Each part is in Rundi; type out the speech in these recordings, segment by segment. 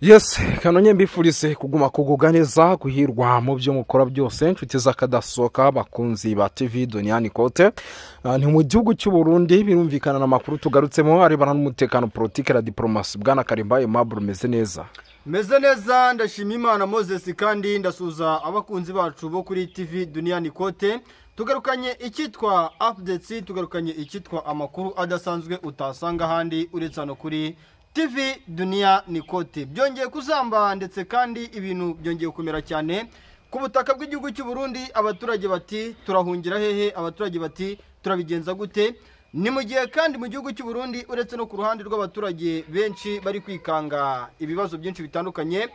Yes, kanonye mbifurize kuguma kugubwa neza, guhirwa mu byo mukora byose, inshuti z'akadasohoka, bakunzi ba TV Duniani Kote. Ni mu gihugu cy'u Burundi, birumvikana n'amakuru tugarutsemo arebana n'umutekano, politike na diplomasi. Bwana Karimba Aimable, meze neza? Meze neza, ndashima Imana Moses, kandi ndasuza abakunzi bacu bo kuri TV Duniani Kote. Tugarukanye icyitwa updates, tugarukanye icyitwa amakuru adasanzwe utasanga ahandi uretse hano kuri TV Dunia Nikote. Byongeye kuzamba ndetse kandi ibintu byongeye kumera cyane ku butaka bw'igihugu cy'u Burundi. Abaturage bati turahungira hehe, abaturage bati turabigenza gute? Ni mu gihe kandi mu gihugu cy'u Burundi, uretse no ku ruhande rw'abaturage benshi bari kwikanga ibibazo byinshi bitandukanye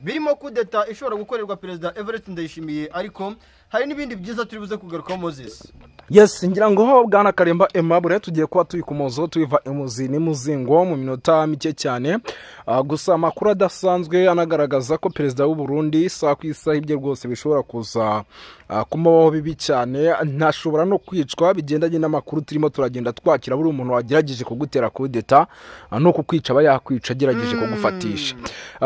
birimo kudeta ishobora gukorerwa Perezida Evariste Ndayishimiye, ariko hari n'ibindi byiza turi buze kugarukaho Moses. Yes, ngira ngo Bwana Karimba Aimable tugiye kuba turi ku muzo tubiva imuzi n'imuzingo mu minota mike cyane. Gusa amakuru adasanzwe anagaragaza ko Perezida w'u Burundi isaha ku isaha ibye rwose bishobora kuza kumubaho bibi cyane, ntashobora no kwicwa, bigendanye n'amakuru turimo turagenda twakira. Buri umuntu wagerageje kugutera kudeta no kukwica aba yakwica agerageje kugufatisha.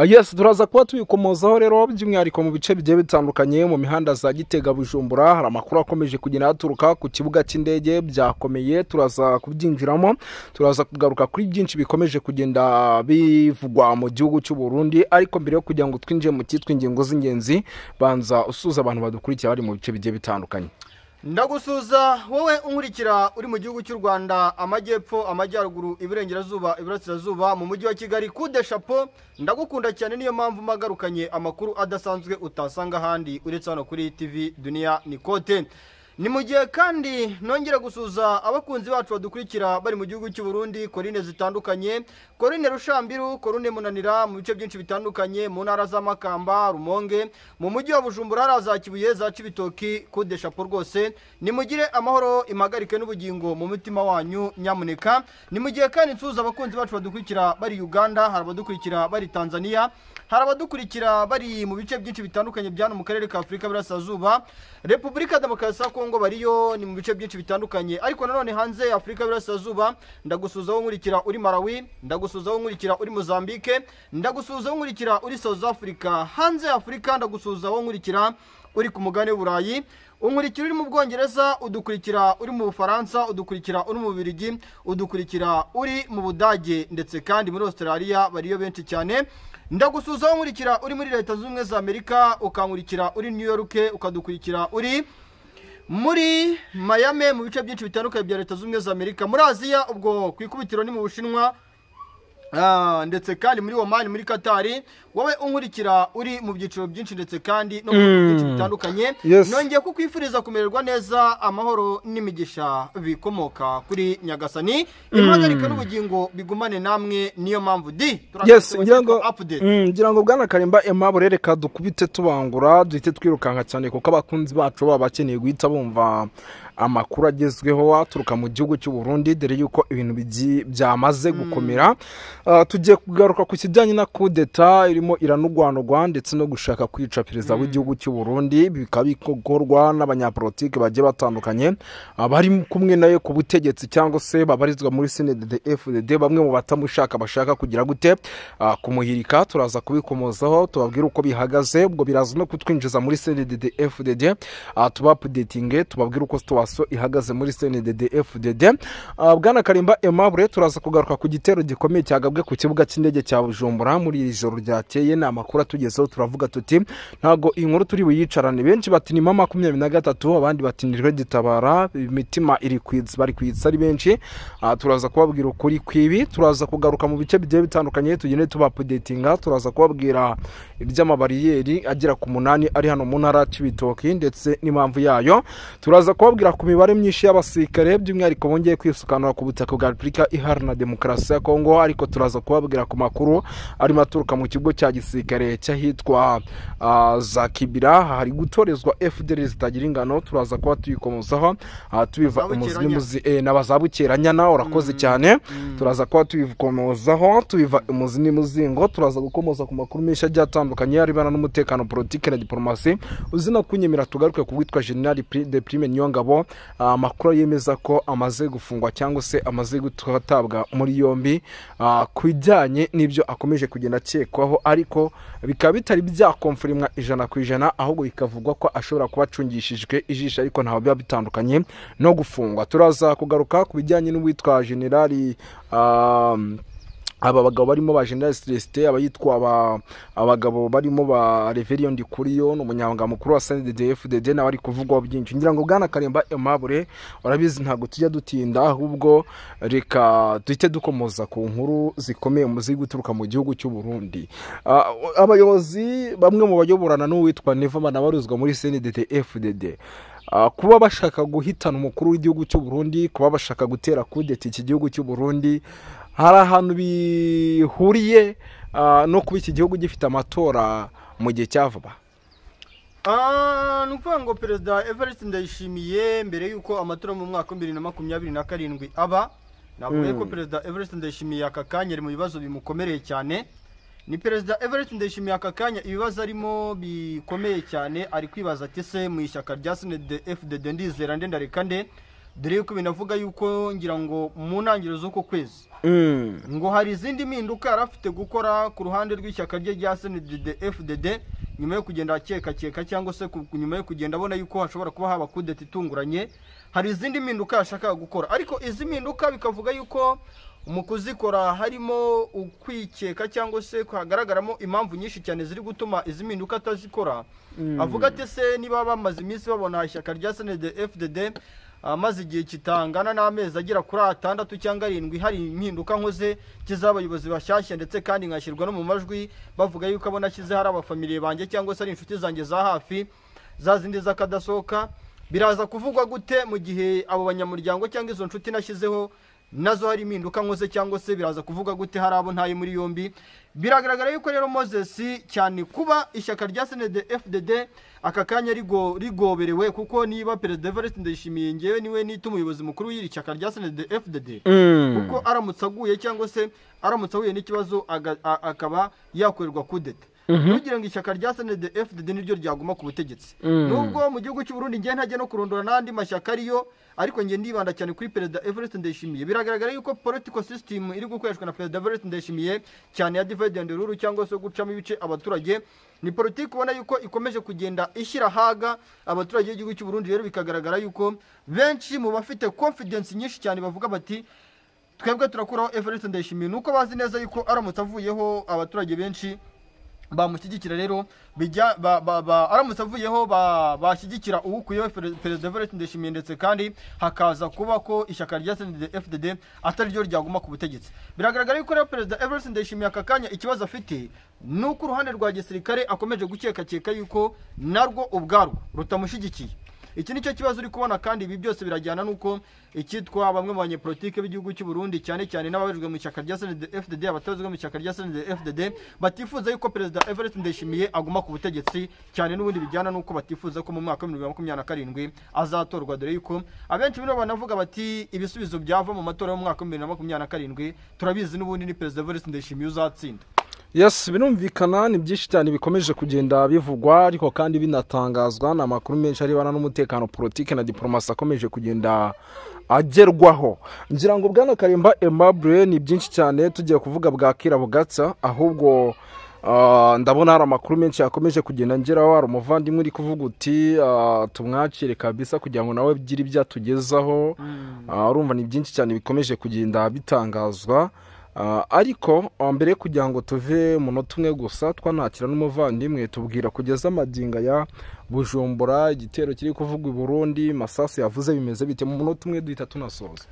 Yes, turaza kuba tubikomozaho rero by'umwihariko mu bice bigiye bitandukanye, mu mihanda za Gitega, Bujumbura, hari amakuru akomeje kugenda aturuka ku kibuga cy'indege, byakomeye, turaza kubyinjiramo, turaza kugaruka kuri byinshi bikomeje kugenda bivugwa mu gihugu cy'u Burundi. Ariko mbere yo kugira ngo twinjire mu cyitwa ingingo z'ingenzi, banza usuza abantu badukurikira bari mu bice bigiye bitandukanye. Ndagusuza wowe unkurikira uri mu gihugu cy'u Rwanda, amajyepfo, amajyaruguru, iburengerazuba, iburasirazuba, mu mujyi wa Kigali, kude chapeau, ndagukunda cyane, niyo mpamvu magarukanye amakuru adasanzwe utasanga ahandi uretse hano kuri TV Dunia Nikote. Ni mu gihe kandi nongera gusuza abakunzi bacu badukurikira bari mu gihugu cy'u Burundi, korine zitandukanye, korine Rushambiru, korine Munanira, mu bice byinshi bitandukanye, mu ntara za Makamba, Rumonge, mu mujyi wa Bujumbura, za Kibuye, za Cibitoki, kude chapeau rwose. Nimugire amahoro, impagarike n'ubugingo mu mutima wanyu nyamuneka. Ni mu gihe kandi nsuza abakunzi bacu badukurikira bari Uganda, hari abadukurikira bari Tanzania, hari abadukurikira bari mu bice byinshi bitandukanye byano mu karere ka Afrika y'Iburasirazuba, Repubulika Demokarasi ya Kongo bariyo, ni mu bice byinshi bitandukanye. Ariko nanone hanze ya Afrika y'Iburasirazuba, ndagusuza nkurikira uri Malawi, ndagusuza nkurikira uri Mozambique, ndagusuza nkurikira uri South Africa, hanze ya Afrika ndagusuza nkurikira uri ku mugabane w'Uburayi, unkurikira uri mu Bwongereza, udukurikira uri mu Bufaransa, udukurikira uri mu Bubiligi, udukurikira uri mu Budage, ndetse kandi muri Australia bariyo benshi cyane. Ndagusuza nkurikira uri muri Leta Zunze Ubumwe za Amerika, ukankurikira uri New York, ukadukurikira uri muri Miami, mu bice byinshi bitandukanye bya Leta Zunze Ubumwe za Amerika, muri Aziya, ubwo ku ikubitiro ni mu Bushinwa, ndetse kandi muri Oman, muri Qatar. Wowe unkurikira uri mu byiciro byinshi ndetse kandi no mu byinshi bitandukanye, nongeye kukwifuriza kumererwa neza, amahoro n'imigisha bikomoka kuri Nyagasani, impagarika n'ubugingo bigumane namwe, niyo mpamvu di Yes, ngira ngo Bwana Karimba Aimable, reka dukubite tubangura, duhite twirukanka cyane kuko abakunzi bacu baba bakeneye guhita bumva amakuru agezweho aturuka mu gihugu cy'u Burundi, dore yuko ibintu byamaze gukomera. Tugiye kugaruka ku kijyanye na kudeta irimo iranugwanugwa ndetse no gushaka kwica perezida w'igihugu cy'u Burundi, bikaba bikorwa n'abanyapolitike bagiye batandukanye bari kumwe nayo ku butegetsi cyangwa se babarizwa muri CNDD-FDD, bamwe mu batamushaka bashaka kugira gute kumuhirika. Turaza kubikomozaho tubabwira uko bihagaze, ubwo biraza no kutwinjiza muri CNDD-FDD, tuba updating tubabwira uko situation ihagaze muri CNDD-FDD. Bwana Karimba Aimable, turaza kugaruka ku gitero gikomeye cyagabwe ku kibuga cy'indege cya Bujumbura muri iri joro ryakeye. Ni amakuru atugezeho, turavuga tuti ntago inkuru turi buyicarane. Benshi bati ni mama 23, abandi bati ni Gitabara, imitima iri kwitsa, bari kwitsa ari benshi. Turaza kubabwira ukuri kwibi, turaza kugaruka mu bice bigiye bitandukanye tugende tuba updatinga, turaza kubabwira iby'amabariyeri agera ku 8 ari hano mu ntara Cibitoki ndetse n'impamvu yayo. Turaza kubabwira ku mibare myinshi y'abasirikare by'umwihariko bongeye kwisukanura ku butaka bwa Repubulika Iharanira Demokarasi ya Kongo, ariko turaza kubabwira ku makuru arimo aturuka mu kigo cya gisirikare cyahitwa za Kibira, hari gutorezwa FDL zitagira ingano. Turaza kuba tuyikomozaho tubiva umuzi n'abazabukeranyana, urakoze cyane. Turaza kuba tubikomozaho tubiva umuzi n'imuzingo, turaza gukomoza ku makuru menshi agiye atandukanye arebana n'umutekano, politike na diplomasi. Uzina kunyemera tugaruke ku witwa General de Prime Niyongabo. ngo amakuru yemeza ko amaze gufungwa cyangwa se amaze gutabwa muri yombi ku bijyanye n'ibyo akomeje kugenda akekwaho, ariko bikaba bitari byakomfirimwa 100%, ahubwo bikavugwa ko ashobora kuba acungishijwe ijisho, ariko ntaho biba bitandukanye no gufungwa. Turaza kugaruka ku bijyanye n'uwitwa Generali aba bagabo barimo ba General Celestin, abayitwa abagabo barimo ba Reverien Ndikuriyo n'umunyamabanga mukuru wa CNDD-FDD nawe ari kuvugwa byinshi. Ngira ngo Bwana Karemba Aimable urabizi ntabwo tujya dutinda, ahubwo reka duhite dukomoza ku nkuru zikomeye muzi guturuka mu gihugu cy'u Burundi. Abayobozi bamwe mu bayoborana n'uwitwa Neva banabaruzwa muri CNDD-FDD kuba bashaka guhitana umukuru w'igihugu cy'u Burundi, kuba bashaka gutera kudeta iki gihugu cy'u Burundi, hari ahantu bihuriye no kuba iki gihugu gifite amatora mu gihe cya vuba. Ni ukuvuga ngo Perezida Evariste Ndayishimiye mbere y'uko amatora mu mwaka wa 2027 aba, navuga ko Perezida Evariste Ndayishimiye aka kanya ari mu bibazo bimukomereye cyane. Ni Perezida Evariste Ndayishimiye aka kanya ibibazo arimo bikomeye cyane, ari kwibaza ati se mu ishyaka rya CNDD-FDD ndizera nde ndareka nde, dore yuko binavuga yuko ngira ngo mu ntangiriro z'uko kwezi ngo hari izindi mpinduka yari afite gukora ku ruhande rw'ishyaka rye rya CNDD-FDD, nyuma yo kugenda akekakeka cyangwa se nyuma yo kugenda abona yuko hashobora kuba haba kudeta itunguranye, hari izindi mpinduka yashakaga gukora, ariko izi mpinduka bikavuga yuko mu kuzikora harimo ukwikeka cyangwa se hagaragaramo impamvu nyinshi cyane ziri gutuma izi mpinduka atazikora. Avuga ati se niba bamaze iminsi babona ishyaka rya CNDD-FDD amaze igihe kitangana n'amezi agera kuri 6 cyangwa 7 hari impinduka nkoze kizabayobozi bashyashya, ndetse kandi nkashyirwa no mu majwi bavuga yuko abona ashyize hari abafamiliye banjye cyangwa se ari inshuti zanjye za hafi za zindi z'akadasohoka, biraza kuvugwa gute mu gihe abo banyamuryango cyangwa izo nshuti nashyizeho nazo hari impinduka nkoze, cyangwa se biraza kuvuga gute hari abo ntaye muri yombi. Biragaragara yuko rero Moses cyane kuba ishyaka rya CNDD-FDD aka kanya rigoberewe, kuko niba Perezida Evariste Ndayishimiye ngewe niwe nita umuyobozi mukuru w'iri shyaka rya CNDD-FDD, kuko aramutse aguye cyangwa se aramutse ahuye n'ikibazo akaba yakorerwa kudeta, kugira ngo ishyaka rya CNDD-FDD niryo ryaguma ku butegetsi. Nubwo mu gihugu cy'u Burundi ngiye ntajya no kurondora n'andi mashyaka ariyo, ariko ngiye ndibanda cyane kuri Perezida Evariste Ndayishimiye. Biragaragara yuko political system iri gukoreshwa na Perezida Evariste Ndayishimiye cyane ya divide and rule cyangwa se gucamo ibice abaturage, ni politiki ubona yuko ikomeje kugenda ishyira haga abaturage b'igihugu cy'u Burundi. Rero bikagaragara yuko benshi mu bafite confidence nyinshi cyane bavuga bati twebwe turakuraho Evariste Ndayishimiye, nuko bazi neza yuko aramutse avuyeho abaturage benshi bamushyigikira. Rero bijya aramutse avuyeho bashyigikira uwukuyeho Perezida Evariste Ndayishimiye, ndetse kandi hakaza kuba ko ishyaka rya CNDD-FDD atari ryo ryaguma ku butegetsi. Biragaragara yuko rero Perezida Evariste Ndayishimiye aka kanya ikibazo afite nuko uruhande rwa gisirikare akomeje gukekakeka yuko narwo ubwarwo rutamushyigikiye. Iki nicyo kibazo uri kubona, kandi ibi byose birajyana nuko icyitwa bamwe mu banyepolitike b'igihugu cy'u Burundi cyane cyane n'ababarijwe mu ishyaka rya CNDD-FDD, abatazwe mu ishyaka rya CNDD-FDD batifuza yuko Perezida Evariste Ndayishimiye aguma ku butegetsi cyane, n'ubundi bijyana nuko batifuza ko mu mwaka wa 2027 azatorwa, dore yuko abenshi bino banavuga bati ibisubizo byava mu matora yo mu mwaka wa 2027 turabizi n'ubundi ni Perezida Evariste Ndayishimiye uzatsinda. Yes, birumvikana ni byinshi cyane bikomeje kugenda bivugwa, ariko kandi binatangazwa na makuru menshi arebana n'umutekano, politike na diplomasi akomeje kugenda agerwaho. Ngira ngo Bwana Karemba Aimable ni byinshi cyane tugiye kuvuga bwakira bugatsa, ahubwo ndabona hari amakuru menshi yakomeje kugenda ngeraho. Hari umuvandimwe uri kuvuga uti tumwakire kabisa kugira ngo nawe byiri byatugezaho. Urumva ni byinshi cyane bikomeje kugenda bitangazwa. Ariko mbere kugira ngo tuve munota umwe gusa twanakira n'umuvandimwe tubwira kugeza amaginga ya Bujumbura igitero kiri kuvugwa i Burundi, masasu yavuze bimeze bite? Mu munota umwe duhita tunasoza.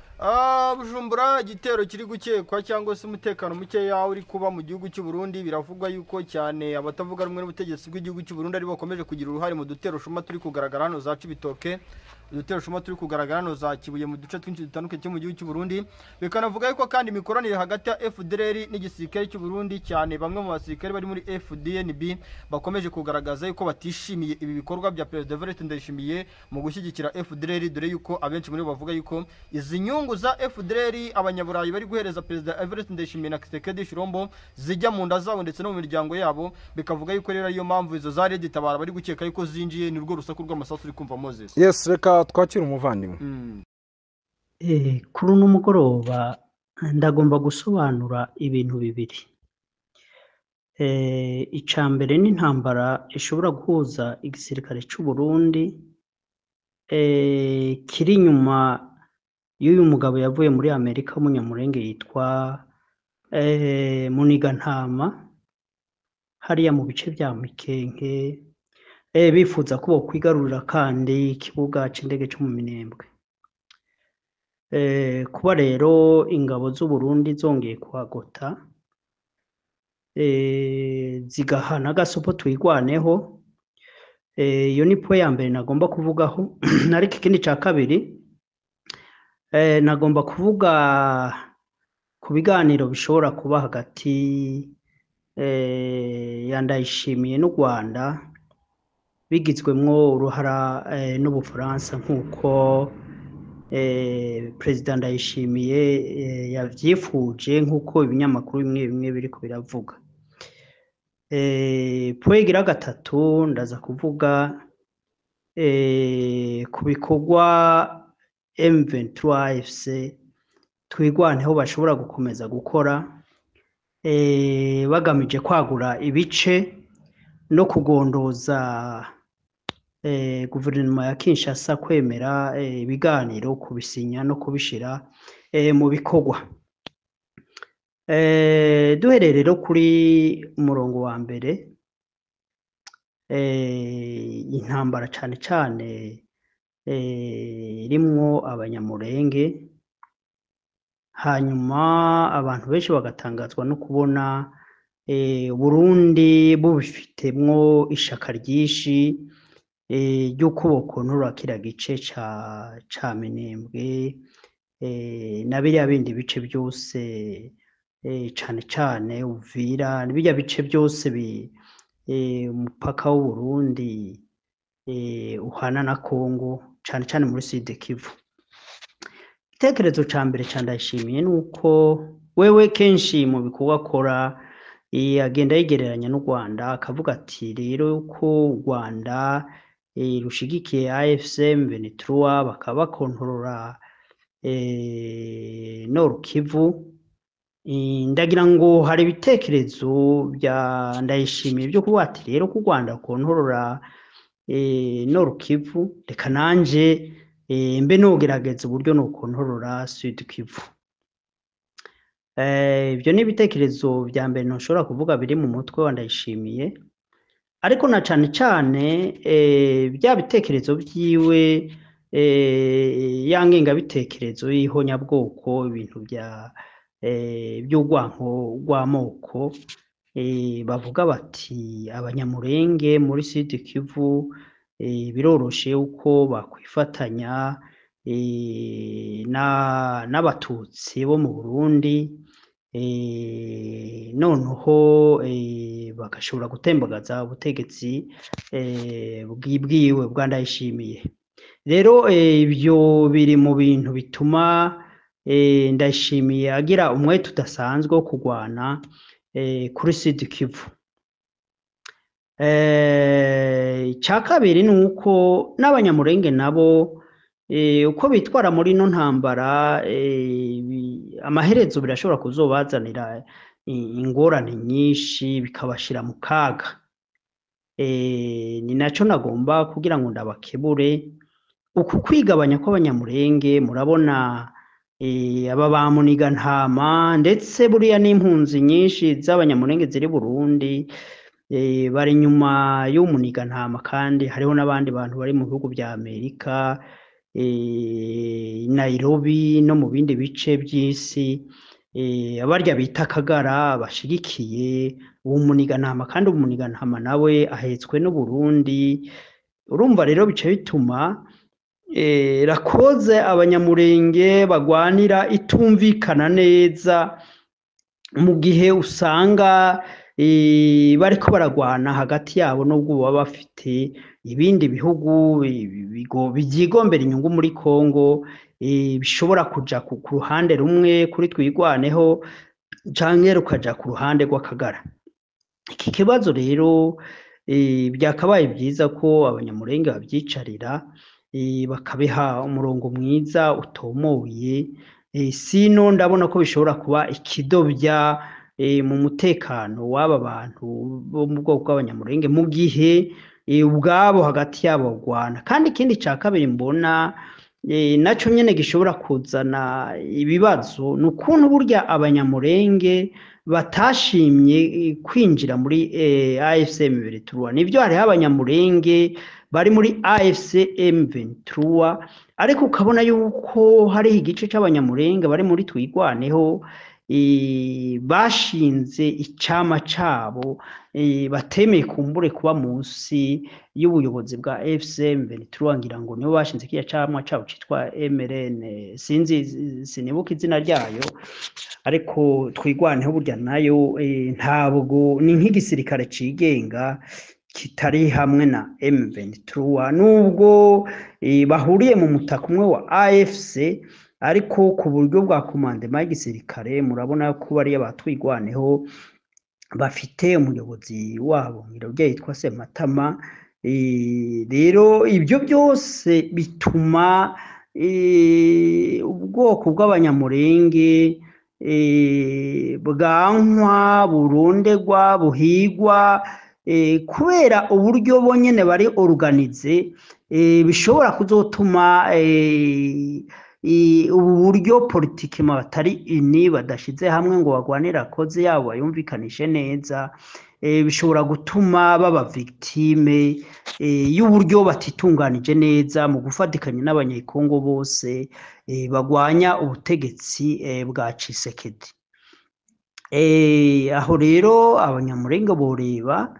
Bujumbura igitero kiri gukekwa cyangwa se umutekano mukeya uri kuba mu gihugu cy'u Burundi, biravugwa yuko cyane abatavuga rumwe n'ubutegetsi bw'igihugu cy'u Burundi ari bakomeje kugira uruhare mu dutero shuma turi kugaragara hano za Cibitoke, udutero shuma turi kugaragara hano za Kibuye mu duce twinshi dutandukanye cyo mu gihugu cy'u Burundi. Bikanavuga yuko kandi imikoranire hagati ya FDLR n'igisirikare cy'u Burundi, cyane bamwe mu basirikare bari muri FDNB bakomeje kugaragaza yuko batishimiye ibi bikorwa. ibikorwa bya Perezida Evariste Ndayishimiye mu gushyigikira FDLR, dore yuko abenshi muri bo bavuga yuko izi nyungu za FDLR abanyaburayi bari guhereza Perezida Evariste Ndayishimiye na Tshisekedi Tshilombo zijya mu nda zabo ndetse no mu miryango yabo, bikavuga yuko rero ariyo mpamvu izo za Red Tabara bari gukeka yuko zinjiye. Ni rwo rusaku rw'amasasu uri kumva, Moses. Yes, reka twakire umuvandimwe. Kuri uno mugoroba ndagomba gusobanura ibintu bibiri. Ica mbere ni intambara ishobora guhuza igisirikare c'u Burundi kiri inyuma y'uyu mugabo yavuye muri Amerika w'umunyamurenge yitwa Munigantama, hariya mu bice bya Mikenke, bifuza ko bokwigarurira kandi ikibuga c'indege co mu Minembwe. Kuba rero ingabo z'u Burundi zongeye kuhagota, zigahana agasopo Twirwaneho, iyo ni point ya mbere nagomba kuvugaho. Ariko ikindi ca kabiri, nagomba kuvuga ku biganiro bishobora kuba hagati ya Ndayishimiye n'u Rwanda, bigizwemwo uruhara n'Ubufaransa, nk'uko Perezida Ndayishimiye yavyifuje, nk'uko ibinyamakuru bimwe bimwe biriko biravuga. Point igira gatatu, ndaza kuvuga ku bikorwa M23 AFC Twirwaneho bashobora gukomeza gukora, bagamije kwagura ibice no kugondoza guverinoma ya Kinshasa kwemera ibiganiro, kubisinya no kubishira mu bikorwa. Duhereye rero kuri umurongo wa mbere, intambara cane cane irimwo abanyamurenge, hanyuma abantu benshi bagatangazwa no kubona Burundi bubifitemwo ishaka ryinshi ry'uko bokontorora kiriya gice ca Minembwe na biriya bindi bice byose, cane cane Uvira, birya bice byose umupaka w'Uburundi uhana na Congo, cane cane muri Sud Kivu. Igitekerezo ca mbere ca Ndayishimiye ni uko wewe kenshi mu bikorwa akora agenda yigereranya n'u Rwanda, akavuga ati rero ko u Rwanda rushigikiye AFC M23 bakaba bakontorora Nord Kivu. Ndagira ngo hari ibitekerezo bya Ndayishimiye byo kuvuga ati rero ko u Rwanda rukontorora Nord Kivu, reka nanje mbe nogerageza uburyo nokontorora Sud Kivu. Ibyo ni ibitekerezo vya mbere ntushobora kuvuga biri mu mutwe wa Ndayishimiye, ariko na cane cane bya bitekerezo vyiwe, ya ngengabitekerezo y'ihonyabwoko, ibintu bya by'urwanko rw'amoko, bavuga bati abanyamurenge muri Sud Kivu biroroshe uko bakwifatanya n'abatutsi bo mu Burundi, noneho bagashobora gutembagaza ubutegetsi bwiwe bwa Ndayishimiye. Rero ibyo biri mu bintu bituma Ndayishimiye agira umwete udasanzwe wo kurwana kuri Sud Kivu. Icya kabiri ni uko n'abanyamurenge nabo uko bitwara muri ino ntambara, amaherezo birashobora kuzobazanira ingorane nyinshi, bikabashira mu kaga. Ni naco nagomba kugira ngo ndabakebure uku kwigabanya kw'abanyamurenge. Murabona aba ba Munigantama, ndetse buriya n'impunzi nyinshi z'abanyamurenge ziri Burundi bari inyuma y'umunigantama, kandi hariho n'abandi bantu bari mu bihugu bya Amerika, Nairobi no mu bindi bice by'isi, abarya bita Kagara bashigikiye uwo Munigantama, kandi umunigantama nawe ahetswe n'Uburundi. Urumva rero bice bituma rakoze abanyamurenge bagwanira itumvikana neza, mu gihe usanga bariko baragwana hagati yabo nubwo baba bafite ibindi bihugu byigombera inyungu muri Kongo bishobora kuja ku ruhande rumwe kuri Twigwaneho canke rukaja ku ruhande rw'Akagara. Iki kibazo rero byakabaye byiza ko Abanyamurenge babyicarira, bakabiha umurongo mwiza utomoye, sino ndabona ko bishobora kuba ikidobya mu mutekano w'aba bantu bo mu bwoko bw'Abanyamurenge mu gihe ubwabo hagati yabo bagwana. Kandi ikindi ca kabiri mbona naco nyene gishobora kuzana ibibazo ni ukuntu burya Abanyamurenge batashimye kwinjira muri AFC M23. Nivyo, hariho Abanyamurenge bari muri AFC M23, ariko ukabona yuko hariho igice c'Abanyamurenge bari muri Twigwaneho bashinze icama cabo, batemeye kumbure kuba munsi y'ubuyobozi bwa AFC M23. Ngira ngo nibo bashinze kiriya camwa cabo citwa MRN, sinzi, sinibuka izina ryayo, ariko Twigwaneho burya nayo ntabwo ni nk'igisirikare cigenga kitari hamwe na M23, nubwo bahuriye mu mutaka umwe wa AFC, ariko ku buryo bwa commandement y'igisirikare murabona ko bariya batwigwaneho bafite umuyobozi wabo ngira yitwa Sematama. Rero ibyo byose bituma ubwoko bw'Abanyamurenge bwankwa, burundegwa, buhigwa, kubera uburyo bonyene bari organisé, bishobora kuzotuma ubu buryo politiquement batari unis, badashize hamwe ngo bagwanire cause yabo bayumvikanishe neza, bishobora gutuma baba victime y'uburyo batitunganije neza mu gufatikanya n'Abanyekongo bose bagwanya ubutegetsi bwa Tshisekedi. Aho rero Abanyamurenge boreba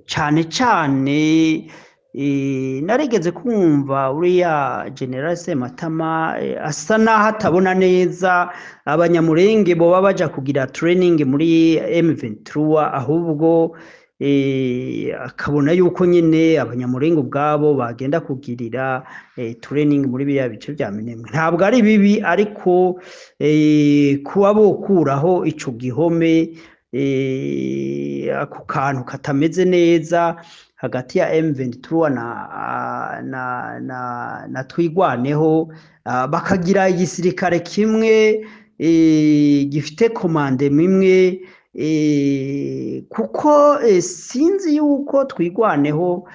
cane cane. Narigeze kumva uriya General Sematama asa naho atabona neza Abanyamurenge boba baja kugira training muri M23, ahubwo akabona yuko nyine Abanyamurenge ubwabo bagenda kugirira training muri biriya bice vya Minembwe. Ntabwo ari bibi, ariko kuba bokuraho ico gihome, ako kantu katameze neza hagati ya M23 na Twigwaneho, bakagira igisirikare kimwe gifite commandement imwe, kuko sinzi yuko Twigwaneho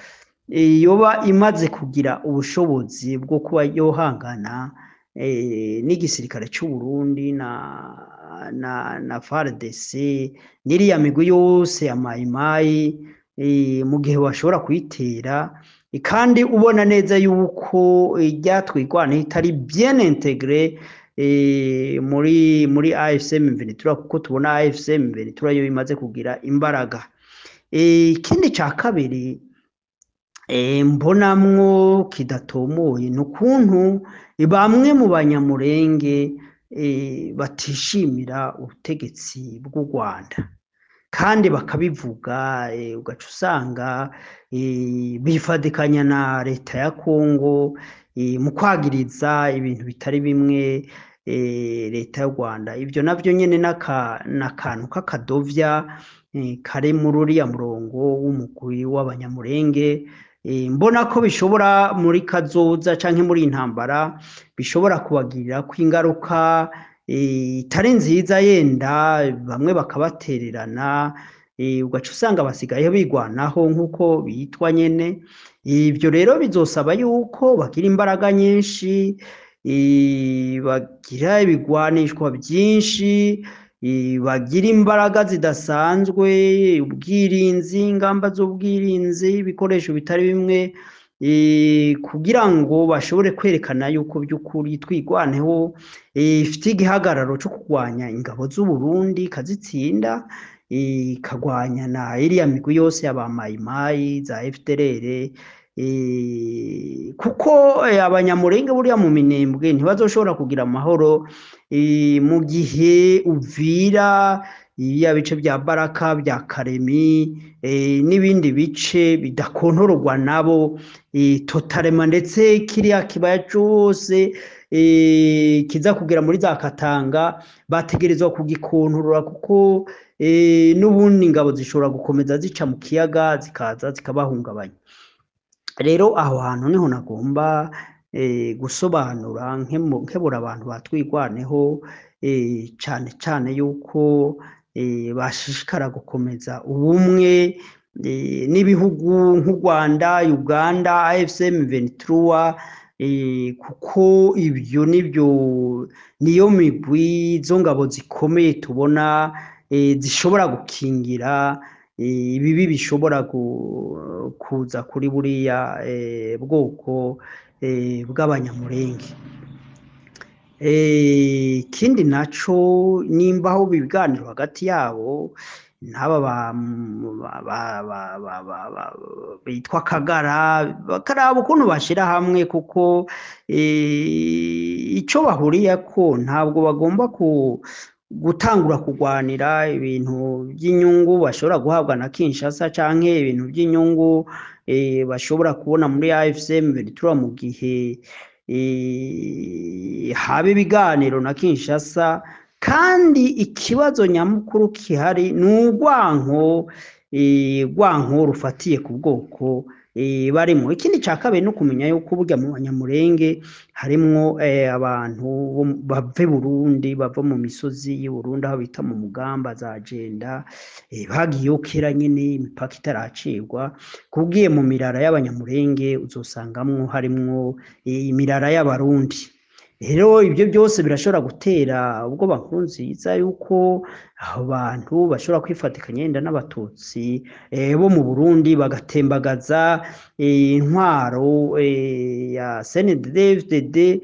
yoba imaze kugira ubushobozi bwo kuba yohangana n'igisirikare c'u Burundi na FARDC n'iriya migwi yose ya Mayimayi, mu gihe bashobora kuyitera, kandi ubona neza yuko irya Twigwaneho itari bien intégré muri AFC M23, kuko tubona AFC M23 yo imaze kugira imbaraga. Ikindi ca kabiri mbonamwo kidatomoye ni ukuntu bamwe mu Banyamurenge batishimira ubutegetsi bw'u Rwanda kandi bakabivuga, ugaca usanga bifadikanya na leta ya Kongo mu kwagiriza ibintu bitari bimwe leta y'u Rwanda. Ibyo navyo nyene n'akantu k'akadovya kari muri uriya murongo w'umugwi w'Abanyamurenge. Mbona ko bishobora muri kazoza canke muri iyi ntambara bishobora kubagirira ko ingaruka itari nziza, yenda bamwe bakabatererana, ugaca usanga basigaye bigwanaho nk'uko bitwa nyene. Ibyo rero bizosaba yuko bagira imbaraga nyinshi, bagira ibigwanishwa byinshi, bagira imbaraga zidasanzwe, ubwirinzi, ingamba z'ubwirinzi, ibikoresho bitari bimwe, kugira ngo bashobore kwerekana yuko by'ukuri Twigwaneho ifite igihagararo cyo kurwanya ingabo z'u Burundi ikazitsinda, ikagwanya na iriya migwi yose y'aba Mayimayi za FDLR, kuko Abanyamurenge buriya mu Minembwe ntibazoshobora kugira amahoro mu gihe Uvira ya bice bya Baraka bya Karemi n'ibindi bice bidakontororwa nabo totalema, ndetse kiriya kibaya cose kiza kugera muri za Katanga bategerezwa kugikontorora, kuko n'ubundi ingabo zishobora gukomeza zica mu kiyaga zikaza zikabahungabanya. Rero aho hantu niho nagomba gusobanura nkebura abantu batwigwaneho, cane cane yuko bashishikara gukomeza ubumwe n'ibihugu nk'u Rwanda, Uganda, AFC M23, kuko ibyo nibyo niyo migwi zo ngabo zikomeye tubona zishobora gukingira ibibi bishobora kuza kuri buriya bwoko bw'Abanyamurenge. Ikindi naco nimba aho ibiganiro hagati yabo n'aba bitwa Kagara, bakaraba ukuntu bashira hamwe, kuko ico bahuriyeko ntabwo bagomba gutangura kugwanira ibintu by'inyungu bashobora guhabwa na Kinshasa canke ibintu by'inyungu bashobora kubona muri AFC M23 mu gihe haba ibiganiro na Kinshasa. Kandi ikibazo nyamukuru kihari ni urwanko rufatiye ku bwoko barimo. Ikindi ca kabiri no kumenya yuko burya mu Banyamurenge harimwo abantu bava Burundi, bava mu misozi y'u Burundi aho bita mu Mugamba za Jenda, bagiyeyo kera nyene imipaka itaracirwa. Kubwiye mu mirara y'Abanyamurenge uzosangamwo harimwo imirara y'Abarundi. Rero ibyo byose birashobora gutera ubwoba Nkurunziza yuko abo bantu bashobora kwifatikanya yenda n'Abatutsi bo mu Burundi bagatembagaza intwaro ya CNDD-FDD,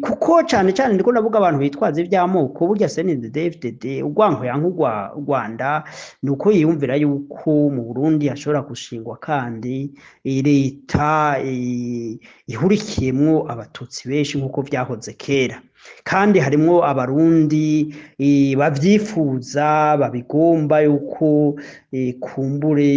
kuko cane cane ndiko ndavuga abantu bitwaza ivy'amoko. Burya CNDD-FDD urwanko yanka Rwanda nuko yiyumvira yuko mu Burundi hashobora gushingwa kandi leta ihurikiyemwo Abatutsi benshi nkuko vyahoze kera, kandi harimwo Abarundi bavyifuza babigomba yuko kumbure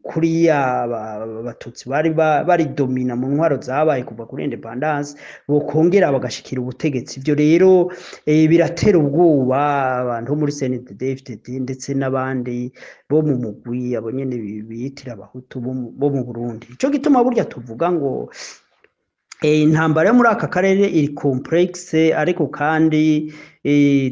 kuriya Abatutsi bari baridomina mu ntwaro zabaye kuva kuri independence bokongera bagashikira ubutegetsi. Ivyo rero biratera ubwoba abantu bo muri CNDD-FDD ndetse n'abandi bo mu mugwi abo nyene biyitira Abahutu bo mu Burundi. Ico gituma burya tuvuga ngo intambara yo muri aka karere iri complexe, ariko kandi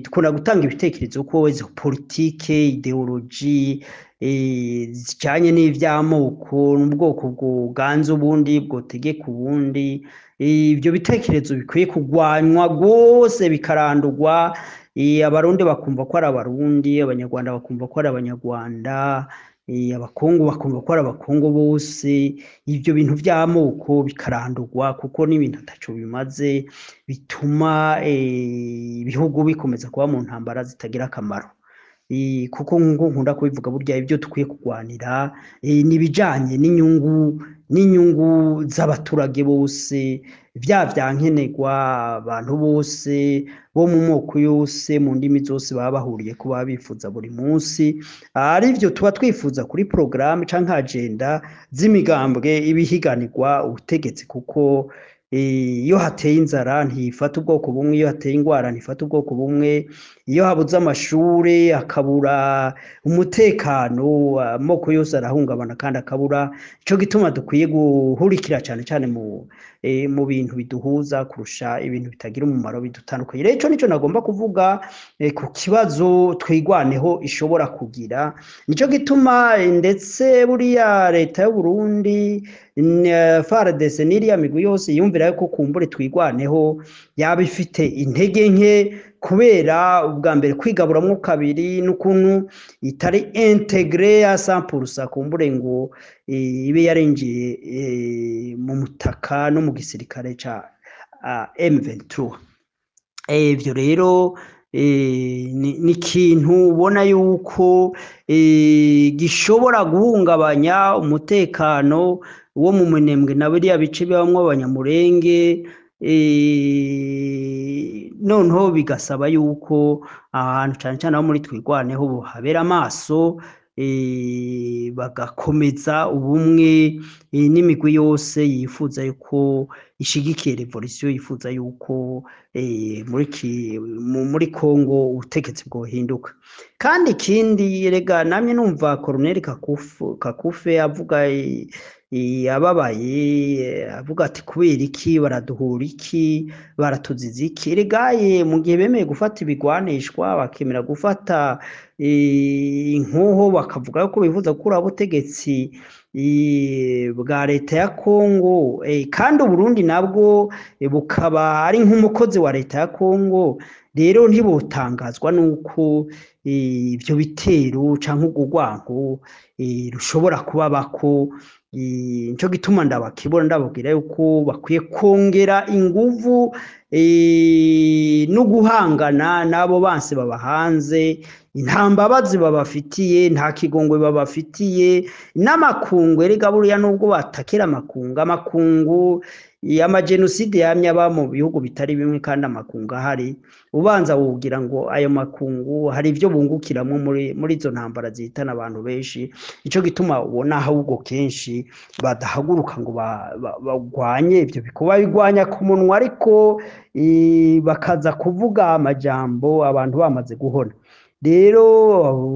dukunda gutanga ibitekerezo ko izo politike, ideology zijanye n'ivy'amoko n'ubwoko bwoganza ubundi bwotegeka ubundi, ivyo bitekerezo bikwiye kugwanywa rwose bikarandurwa. Abarundi bakumva ko ari Abarundi, Abanyarwanda bakumva ko ari Abanyarwanda, Abakongo bakumva ko ari Abakongo bose. Ivyo bintu vy'amoko bikarandurwa kuko n'ibintu ataco bimaze, bituma ibihugu bikomeza kuba mu ntambara zitagira akamaro. Kuko nkuko nkunda kubivuga, burya ibyo dukwiye kugwanira ni ibijanye n'inyungu z'abaturage bose, vya vyankenerwa abantu bose bo mu moko yose mu ndimi zose baba bahuriye ko baba bifuza buri munsi. Arivyo tuba twifuza kuri programme canke agenda z'imigambwe ibihiganirwa ubutegetsi, kuko iyo hateye inzara ntifata ubwoko bumwe, iyo hateye ingwara ntifata ubwoko bumwe, iyo habuze amashure akabura umutekano amoko yose arahungabana kandi akabura. Ico gituma dukwiye guhurikira cane cane mu bintu biduhuza kurusha ibintu bitagira umumaro bidutandukanye. Rero ico nico nagomba kuvuga ku kibazo twigwaneho ishobora kugira. Nico gituma ndetse buriya leta y'u Burundi, FARDC n'iriya migwi yose yumvira yuko kumbure twigwaneho yaba ifite intege nke, kubera ubwa mbere kwigaburamwo kabiri n'ukuntu itari integre ya 100% kumbure ngo ibe yarinjiye mu mutaka no mu gisirikare ca M23. Ivyo rero ni ikintu ubona yuko gishobora guhungabanya umutekano wo mu Minembwe na biriya bice bibamwo Abanyamurenge, Noneho bigasaba yuko ahantu cane cane aho muri Twirwaneho habera amaso, bagakomeza ubumwe n'imigwi yose yifuza yuko ishigikiye revolution, yifuza yuko muri Kongo ubutegetsi bwohinduka. Kandi ikindi, rega namye numva Colonel Kakufe avuga ababaye, avuga ati kubera iki baraduhura, iki baratuziza iki? Regaye mu gihe bemeye gufata ibigwanishwa, bakemera gufata inkoho, bakavuga ko bifuza gukuraho ubutegetsi bwa leta ya Kongo, kandi Uburundi nabwo bukaba ari nk'umukozi wa leta ya Kongo, rero ntibotangazwa nuko ivyo bitero canke urwo rwanko rushobora kubabako. Nico gituma ndabakibona, ndababwira yuko bakwiye kongera inguvu no guhangana n'abo banse baba hanze. Nta mbabazi babafitiye, nta kigongwe babafitiye n'amakungu. Erega buriya nubwo batakira amakungu, amakungu amajenoside yamye aba mu bihugu bitari bimwe, kandi amakungu ahari, ubanza wogira ngo ayo makungu hari ivyo bungukiramwo muri izo ntambara zihitana abantu benshi. Ico gituma ubona ahubwo kenshi badahaguruka ngo bagwanye ivyo bikorwa, babigwanya ku munwa, ariko bakaza kuvuga amajambo abantu bamaze guhona. Rero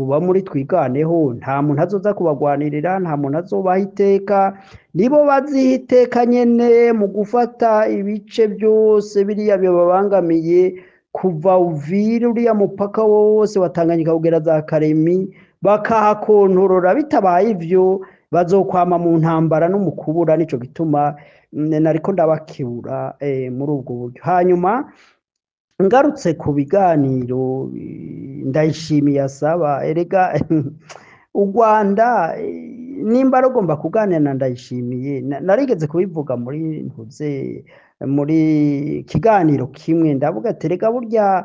ba muri Twiganeho nta muntu azoza kubagwanirira, nta muntu azobaha iteka, nibo baziha iteka nyene mu gufata ibice byose biriya bibabangamiye, kuva Uvira uriya mupaka wose wa Tanganyika kugera za Karemi, bakahakontorora. Bitabaye ivyo bazokwama mu ntambara no mu kubura. Nico gituma nariko ndabakebura muri ubwo buryo. Hanyuma ngarutse ku biganiro Ndayishimiye asaba, erega u Rwanda nimba rugomba kuganira na Ndayishimiye, narigeze kubivuga muri ntuze muri kiganiro kimwe, ndavuga ati erega burya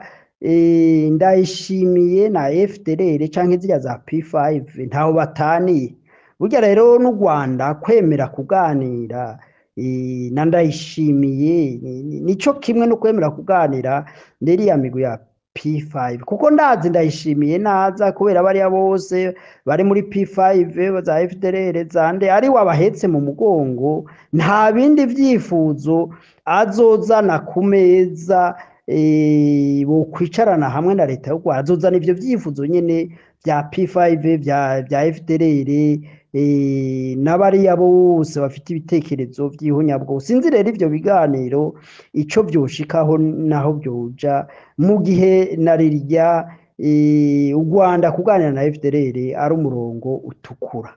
Ndayishimiye na FDLR canke ziriya za P5 ntaho bataniye. Burya rero n'u Rwanda kwemera kuganira na Ndayishimiye nico kimwe no kwemera kuganira n'iriya migwi ya P5, kuko ndazi Ndayishimiye naza kubera bariya bose bari muri P5 za FDLR zande ari wabahetse mu mugongo, nta bindi vyifuzo azozana ku meza bokwicarana hamwe na leta y'u Rwanda. Azozana ivyo vyifuzo nyene vya P5 vya FDLR n'abariya bose bafite ibitekerezo vy'ihunyabwoko. Sinzi rero ivyo biganiro ico vyoshikaho naho vyoja, mu gihe na rirya u Rwanda kuganira na FDLR ari umurongo utukura.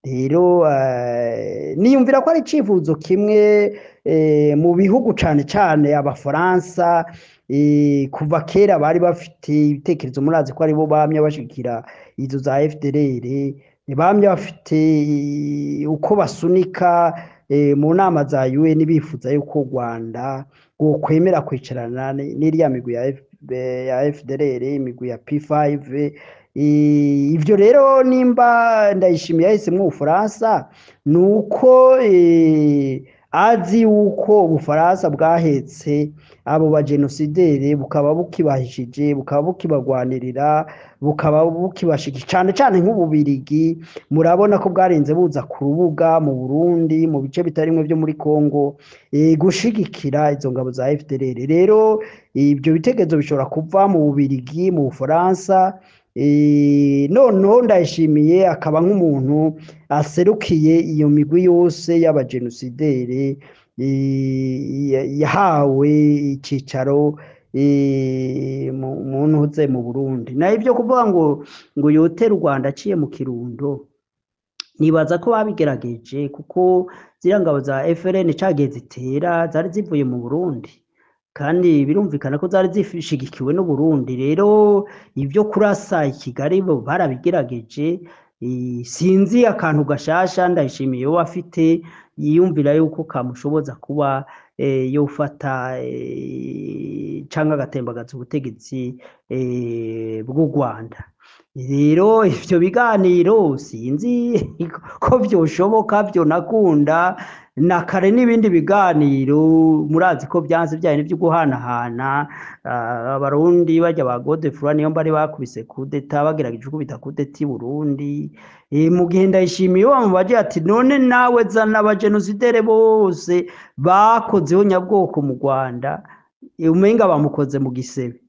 Rero niyumvira ko ari icifuzo kimwe mu bihugu cane cane Abafaransa kuva kera bari bafite ibitekerezo, murazi ko aribo bamye bashigikira izo za FDLR, bamye bafite uko basunika mu nama za UN bifuza yuko u Rwanda rwokwemera kwicarana n'iriya migwi ya FDLR, imigwi ya P5. Ivyo rero nimba Ndayishimiye yahisemwo Ubufaransa, nuko azi yuko Ubufaransa bwahetse abo bagenosidere, bukaba bukibahishije, bukaba bukibagwanirira, bukaba bukibashigikira, cane cane nk'Ububirigi. Murabona ko bwarinze buza ku rubuga mu Burundi, mu bice bitarimwe vyo muri Kongo, gushigikira izo ngabo za FDLR. Rero ibyo bitekerezo bishobora kuva mu Bubirigi, mu Bufaransa. Noneho Ndayishimiye akaba nk'umuntu aserukiye iyo migwi yose y'abagenosidere, yahawe icicaro mu ntuze mu Burundi. Naho ibyo kuvuga ngo yotere u Rwanda aciye mu Kirundo, nibaza ko babigerageje, kuko ziriya ngabo za FLN cagiye zitera zari zivuye mu Burundi, kandi birumvikana ko zari zishigikiwe n'u Burundi. Rero ibyo kurasa i Kigali bo barabigerageje. Sinzi akantu gashasha Ndayishimiye we afite yiyumvira yuko kamushoboza kuba yofata canke agatembagaza ubutegetsi bw'u Rwanda. Rero ivyo biganiro sinzi ko vyoshoboka, vyonakunda na kare n'ibindi biganiro murazi ko vyanse vyaye n'ivyo guhanahana. Abarundi barya ba Godefroid niyo mbari bakubise kudeta, bagerageje gukubita kudeta i Burundi. Mu gihe Ndayishimiye bamubaje ati none nawe zana abajenosidere bose bakozeho nyabwoko mu Rwanda, umenga bamukoze mu gisebe.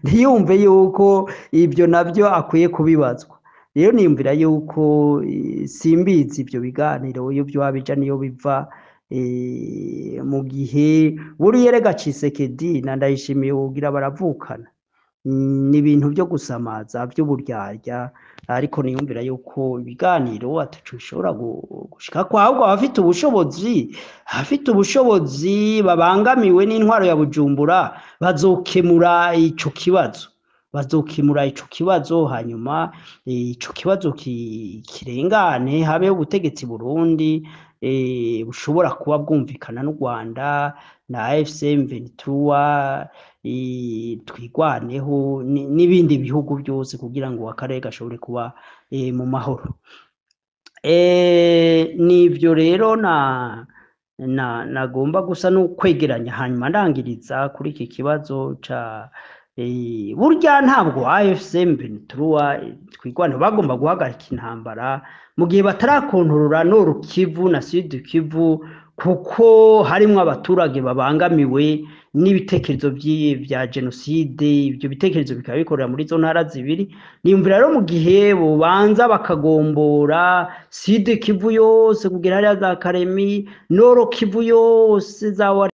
Ntiyumve yuko ibyo nabyo akwiye kubibazwa. Rero niyumvira yuko simbizi ibyo biganiro iyo vyoba bija niyo biva, mu gihe buriya erega Tshisekedi na Ndayishimiye wogira baravukana. Ni ibintu vyo gusamaza vy'uburyarya, ariko niyumvira yuko ibiganiro ataco bishobora gushikako, ahubwo abafite ubushobozi babangamiwe n'intwaro ya Bujumbura bazokemura ico kibazo, hanyuma ico kibazo kirengane, habeho ubutegetsi Burundi bushobora kuba bwumvikana n'u Rwanda na AFC M23, twigwaneho n'ibindi bihugu byose kugira ngo akarere gashobore kuba mu mahoro. Nivyo rero na nagomba gusa no kwegeranya, hanyuma ndangiriza kuri iki kibazo ca burya ntabwo AFC M23 twigwaneho bagomba guhagarika intambara mu gihe batarakontorora Nord Kivu na Sud Kivu, kuko harimwo abaturage babangamiwe n'ibitekerezo vya jenoside. Ibyo bitekerezo bikaba bikorera muri zo ntara zibiri. Niyumvira rero mu gihe bobanza bakagombora Sud Kivu yose kugera hariya za Karemi, Nord Kivu yose za